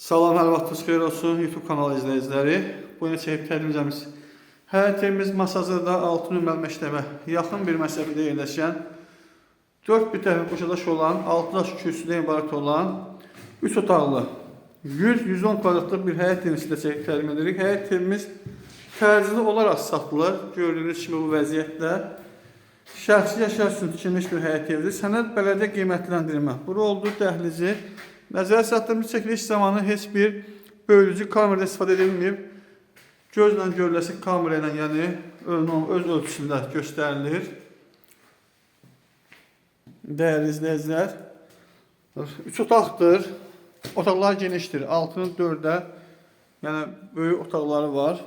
Salam, hər vaxtınız xeyir olsun YouTube kanalı izləyiciləri. Bu gün çəkib təqdim edəcəyimiz həyət evimiz Masazırda 6 nömrəli məktəbə yaxın bir məsafədə yerləşən 4 bir tərəfi qoşadaş olan, 6 daş kürsüdən ibarət olan 3 otaqlı 100-110 kvadratlıq bir həyət evini sizə çəkib təqdim edirik. Həyət evimiz tərcili olaraq satılır. Gördüyünüz kimi bu vəziyyətdə şəxsi yaşayış üçün tikilmiş bir həyət evidir. Sənəd bələdiyyə qiymətləndirmə. Bura oldu dəhlizi. Nəzərə çatdırmış çəkiliş zamanı heç bir bölücü kamerada istifadə edilməyib. Gözlə görüləsi kamera ilə, yəni öz ölçüsündə göstərilir. Dəyərli izləyicilər, 3 otaqdır. Otaqlar genişdir. 6-nın 4-ə, yəni böyük otaqları var.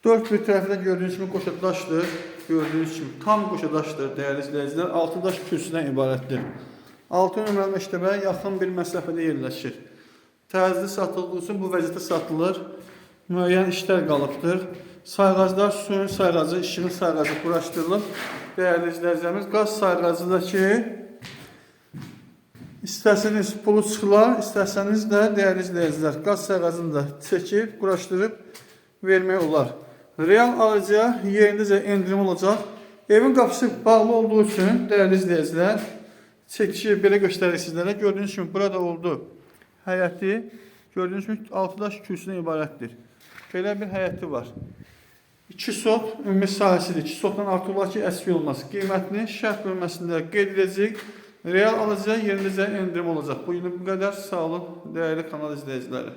Dörd bir tərəfindən gördüyünüz kimi qoşadaşdır. Gördüyünüz kimi tam qoşadaşdır, dəyərli izləyicilər. Altı daş kürsüdən ibarətdir. 6 nömrəli məktəbə yaxın bir məsafədə yerləşir. Təzli satıldığı üçün bu vəziyyətdə satılır. Müəyyən işlər qalıbdır. Sayğaclar, suyun sayğacı, işığın sayğacı quraşdırılıb. Dəyərli izləyicilərimiz, qaz sayğacı da ki, istəsəniz pulu çıxılar, istəsəniz də, dəyərli izləyicilər, qaz sayğacını da çəkib, quraşdırıb vermək olar. Real alıcıya yerindəcə endirim olacaq. Evin qapısı bağlı olduğu üçün, dəyərli izləyicilər, çəkişi belə göstərir sizlərə. Gördüyünüz kimi burada oldu həyəti. Gördüyünüz kimi altı daş kürsüdən ibarətdir. Belə bir həyəti var. 2 sot ümumi sahəsidir. 2 sotdan artıq olar ki, əski olmaz. Qiymətini şərh bölməsində qeyd edəcəyik. Real alıcıya yerindəcə endirim olacaq. Bu günü bu qədər. Sağ olun, dəyərli kanal izləyiciləri.